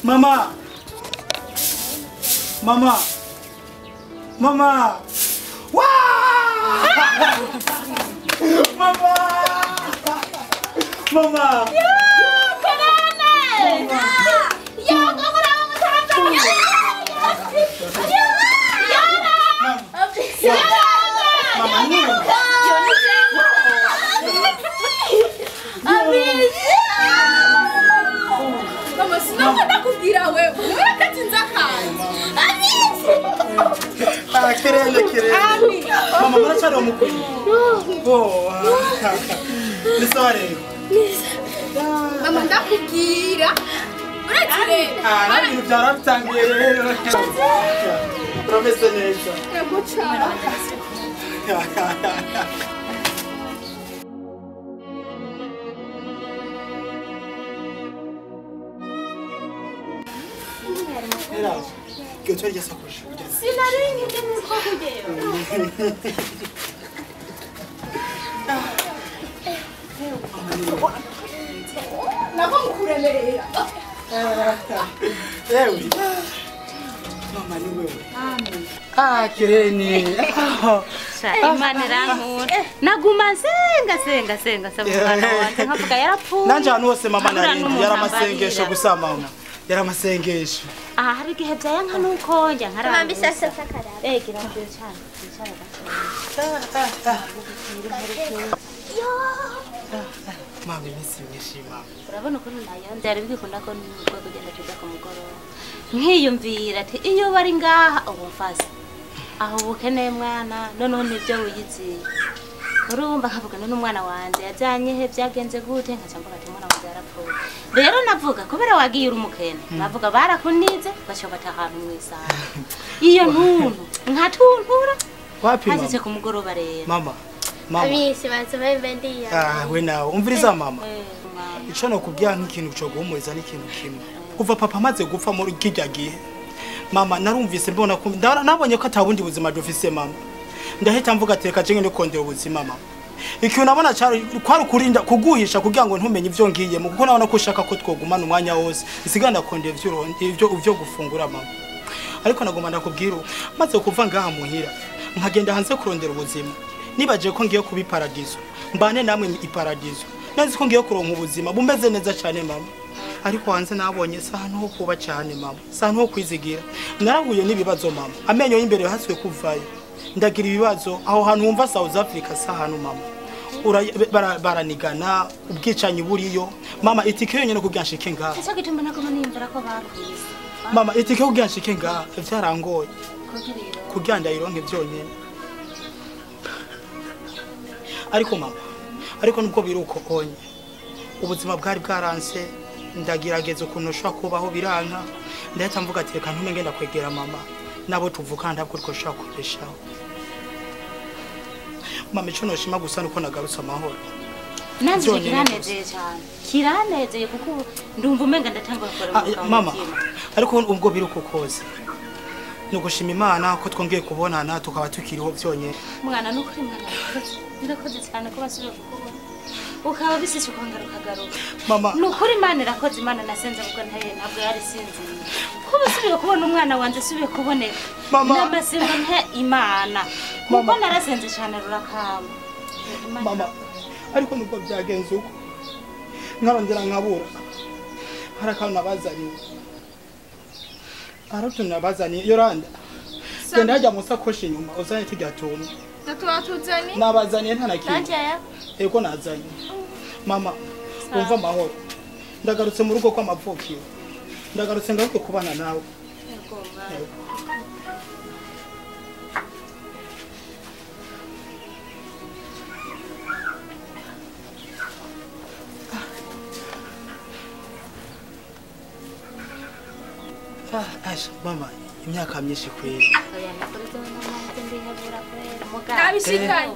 Mama. Mama. Mama. Wow! Mama. Mama. Mama, sinakunda kubwira wewe. Urakatinza kanzi. Ah, kirele kirele. Mama, muracyari umukuru. Oh. Ni sawa rero. Mama, ndakubwira. Uretse. Ah, ibintu byaratangiye rero. Promesse neza. Yego cyane. Che tu sakoshi. Sinari ngiye nuko kugera. Nako mukuremerera. Ewe. Mama ni wewe. Amen. Ah, kireni. Imana irankunda. Naguma nsenga senga senga sabukana wanje nkavuga yarapfuye. Nanje ahantu hose mama narindi yaramasengesho gusa mama. Yaramasengesho. Aha hari igihe byayanka nuko njya nkaraba. Mama bisasa sakaraba. Eh kirakwiye cyane. Cyane gato. Yo. Mama iminsi myinshi mama. Urabona ukuntu nayo byari bigikunda ko nubwo kugenda tuja ku mugoroba. Nkiyumvira ati iyo bari ngaha ubu mfase. Aho ubukeneye mwana noneho nibyo wiyiziye. Urumva nkavuga none umwana wanje yajyanye he byagenze gute nkaca mvuga ati umwana wanje yarapfuye. Rero navuga kubera wagiye uri umukene navuga barakunize baca bata ahantu mwisanga. Iyo ntuntu nkatuntura wapi mama. Hageze ku mugoroba rero. Mama. Mama. Abisi baza bendiya. Ah we nawe umviriza mama. Ico nokubwira nk'ikintu cyo guhumuriza n'ikintu kimwe. Kuva papa amaze gupfa muri kijya gihe. Mama narumvise mbona ko nabonye ko atabundi buzima dufise mama. Ndahita mvuga teka je ngende ubuzima mama. Ikintu nabona cyari kwari kurinda kuguhisha kugira ngo ntumenye ivyo ngiyemo kuko nabona ko ushaka ko twogumana umwanya wose. Isiganda kondera ivyo gufungura mama. Ariko nagomba ndakubwira maze kuva ngaha muhira nkagenda hanze kurondera ubuzima. Nibaje ko ngiye kuba iparadizo. Mbane namwe iparadizo. Nazi ko ngiye kuronka ubuzima bumeze neza cyane mama. Ariko hanze nabonye saha ho kuba cyane mama. Saha ho kwizigira. Narahuye n'ibibazo mama. Amenyo y'imbere haswe kuvayo. Ndagira ibibazo aho hantu wumva South Africa sahanu mama. Baranigana ubwicanyi buriyo. Mama itike yonyene kugira nshike ngaha. Cyo gituma nagoma nimvura ko bakwise. Mama itike kugira nshike ngaha vyarangoye. Kugira ndayironke vyonyene. Ariko mama, ariko nubwo biruko onye. Ubuzima bwari bwaranse ndagerageza ukuntu ushobora kubaho biranka. Ndahita mvuga ati reka ntume ngenda kwegera mama. Nabo tuvuka ndabwo ko ushobora kubeshaho. Mama ico noshima gusa nuko nagarutse amahoro. Nanze kiranezeye cyane. Kiranezeye kuko ndumva umenga ndatangwa gukora mama. Ariko ubwo biruko koze. Nugushima Imana ko twongeye kubonana tukaba tukiriho byonyene. Mwana nukuri mwana. Birakoze cyane ko basubiye kukubona. Ukaba bisise ukongera ukagaruka. Mama. Nukuri Imana irakoze Imana nasenze kuko ntabwo yari sinziye. Kuba usubiye kubona umwana wanje subiye kuboneka. Mama. Namasenga nte Imana. Kuko narasenze cyane rurakamba. Mama. Ariko nubwo byagenze uko. Nkarondera nkabura. Harakana nabazaniye. Aratuntu nabazaniye Yoranda. Genda hajya musakoshi inyuma uzanye tujya tuntu. Natwatuzani? Nabazaniye nta nakimwe. Ego nazanye. Mama, umva amahoro. Ndagarutse mu rugo kw'amavukiro. Ndagarutse ngaruke kubana nawe. Yego mwana. Ah, asha mama, imyaka myinshi kweli. Oya nakuri zo mama ndihebura kweli. Mugabo. Nabishikanye.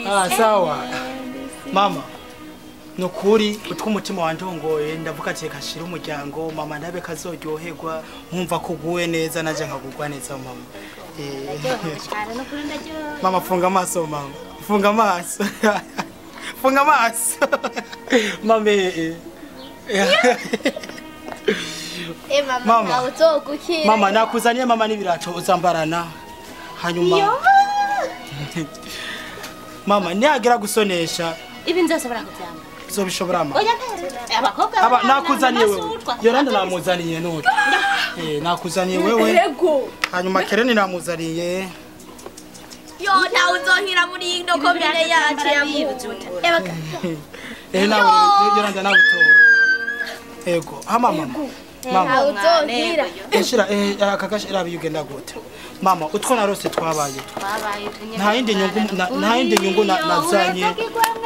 Ah, sawa. Mama. Nukuri utw'umutima wanje ngoye ndavuga ati kashira umuryango mama ndabe kazoryoherwa nkumva kuguwe neza naje nkagugwa neza mama. Mama funga amaso mama. Funga amaso. Funga amaso. Mama. Mama, Mama. ntawe uzogukira. Mama nakuzaniye mama n'ibirato uzambarana. Hanyuma mama nihagira gusonesha Ibi nzosobora kuvyambara. uzobishobora mama. Oya ntere. Abakobwa Aba nakuzaniye wewe. Amasutwa. Yoranda namuzaniye none. Nakuzaniye wewe. Ego. Hanyuma Kereni namuzaniye. Yo, ntawe uzonkira muri ino komine yacu ya Muhuta. Nawe Yoranda nawe utora. Ego, hama mama. Mama. Ntawe uzonkira. Eshira akakashi irabi ugenda gute. Mama utwo narose twabaye. Twabaye utunye. Nta yindi nyungu nta yindi nyungu nazanye.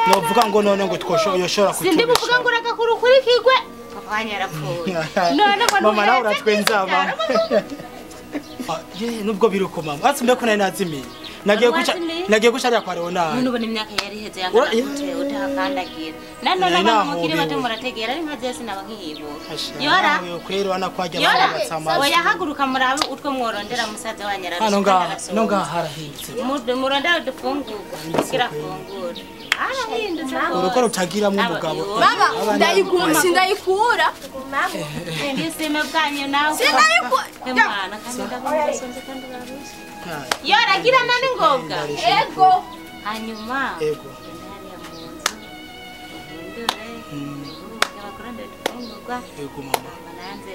Novuga ngo none ngo twosho yoshora Sindi buvuga kutubesha. ngo uragakuru kurikirwe. Papa wanyu yarapfuye. None ngo Mama nawe ntuheze uratwenza mama. Ye nubwo biruko mama. Ati mbeko nari nazimiye. Nagiye guca Wazimiye? nagiye guca ariya kwa Leonard. None ubona imyaka yari iheze yangana gute utahakandagira. Nanone Nari abantu mukiri bato nahobewe. murategera ari nka jewe sinaba nkiyibuka. Yora. Kweri wana kwajya Yora. babatsa amazi. Oya haguruka murabe utwo mworondera musaza wanyu ararusha. Hano ngaha no ngaha harahindutse. Murondera udufungurwa kugira afungure. Arahindutse rwose. Urugo rutagiramwo umugabo. Mama, ndayiguma sindayikura. Ndisime bwanyu nawe. Sindayikura. Mwana kandi ndabona urasonze kandi urarusha. Yora gira nani ngombwa. Ego. Hanyuma. Ego. Genda hariya mu nzu uhindure uruhuke bakurondere udufungurwa. Ego mama. Mama nanze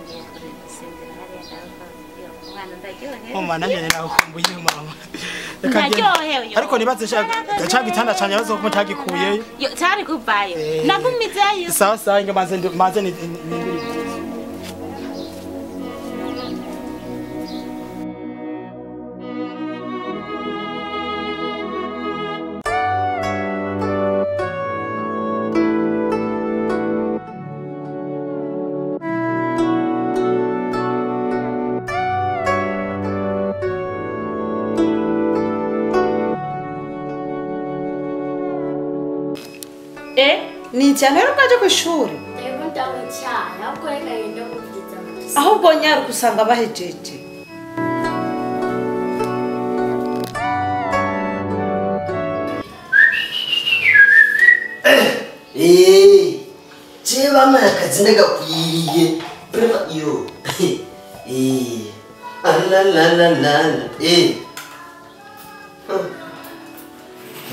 ngiye gusinzira hariya ndavuga yo umwana ndaryohewe. Mama nanjye nakumbuye mama. Reka ngende. Ndaryohewe yo. Ariko nibaze ca gitanda canje bazo ko ntagikuyeyo. Yo cyari kuvayo. Nagumizeyo. Sawa sawa inga maze maze ni Ni cyane rero bwaje ku ishuri. Rero ndawucyara, ahubwo reka ngende kubyiza. Ahubwo nyaruka usanga bahejeje. Je bamaye akazi ndagakwiriye. Prema yo. Alalalala.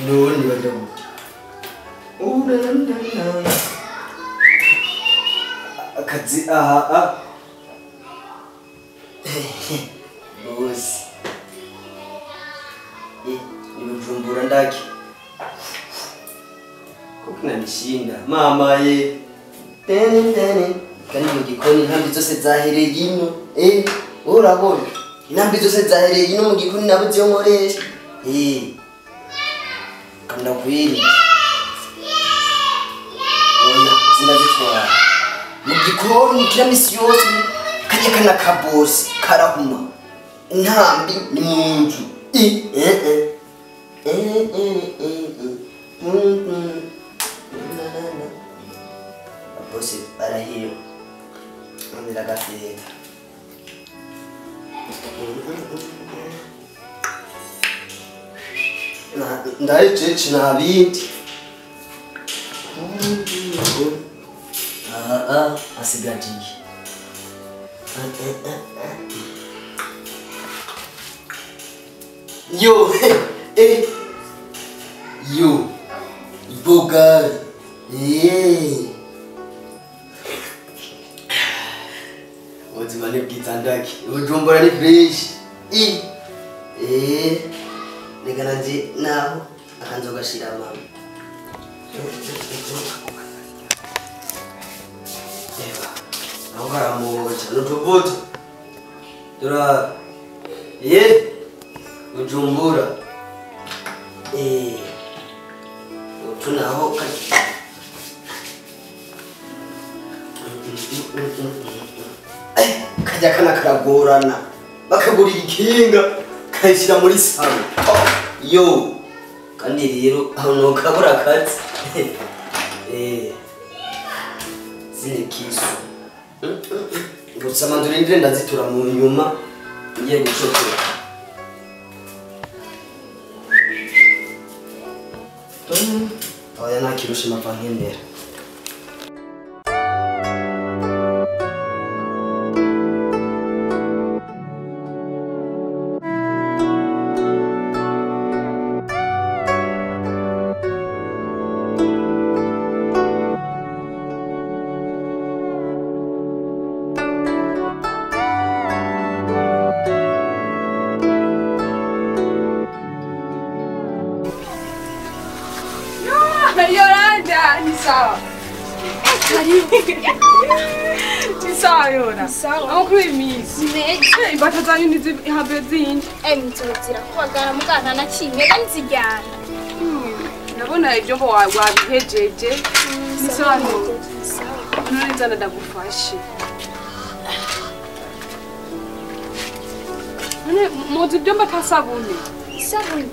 None bagira gute? Ulalalala. Akazi aha. Bosi. Ni Bujumbura ndaki. Kuko nanishinda mama ye. Tene tene. Kandi mu gikoni intambi zose zahereye ino. Urabona. Intambi zose zahereye ino mu gikoni nabuze iyo nkoresha. Kanda kwiri. Oya, sinazitwara. Mu gikoni kila misi yose kajya kana kabosi karahuma. Intambi ni mu nzu. Ababosi barahiwe. Nondera gafeta. Ndayijeje nta bindi. Asigaje. Yo, yo, Bogari. Ubuzima ni bwiza ndaki. Ubujumbura ni fresh. Reka nanje naho akanzo gashira mama. Eba, aho karamoja n'utuvuta. Dora. Bujumbura. Utu naho kajya kana karagorana. Bakagurira ikinga kayishyira muri salo. Yo. Kandi rero aho nokabura akazi. Zine kisu. Gusa mandurindire ndazitura mu nyuma ngiye gucokera. Oya ntakirusha mava nkenera. Sawa. Ni sawa yona. Sawa. Amakuru y'iminsi. Meza. Imbata zanyu ntizihambe zindi. Nzozira kubagara mugana na kimwe kandi nzijyana. Ndabona ivyombo wabihejeje. Ni sawa none. Sawa. None nzana ndagufashe. None muzi ivyombo atasabune. Isabune.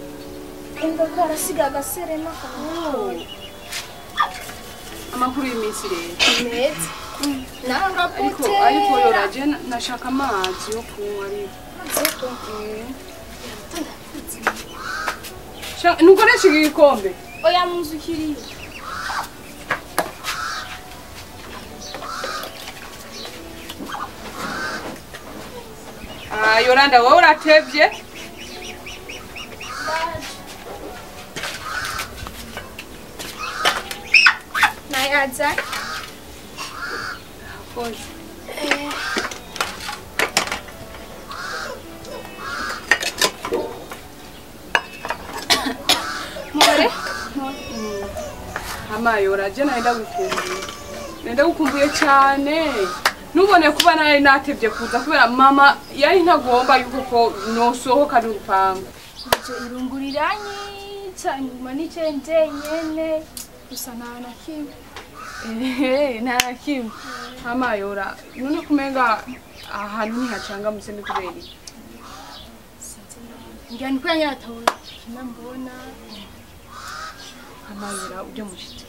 Imba karasiga agaserema kawe. Amakuru y'iminsi rero. Meza. Nawe Ariko urapotera. ariko yora je nashaka amazi yo kunywa ariko. Nukoresha iki gikombe? Oya munzu kiriyo. Ah, Yolanda wowe uratevye. Nayaza. Koze. More. Ama yora je naenda gukumbuye. Naenda gukumbuye cyane. Nubone kuba nari natevye kuza kubera mama yari ntagomba yuko ko nosohoka n'urupangu. Ivyo irungu riranyica nguma nicaye njyenyene gusa nta na kimwe. Nta na kimwe. Ama yora none kumenga ahantu ntihacangamutse ni kubera iki? Sinzi nabi. Ngira ni kubera nyine atabona kimwe mbona. Ama yora ujya mushitsi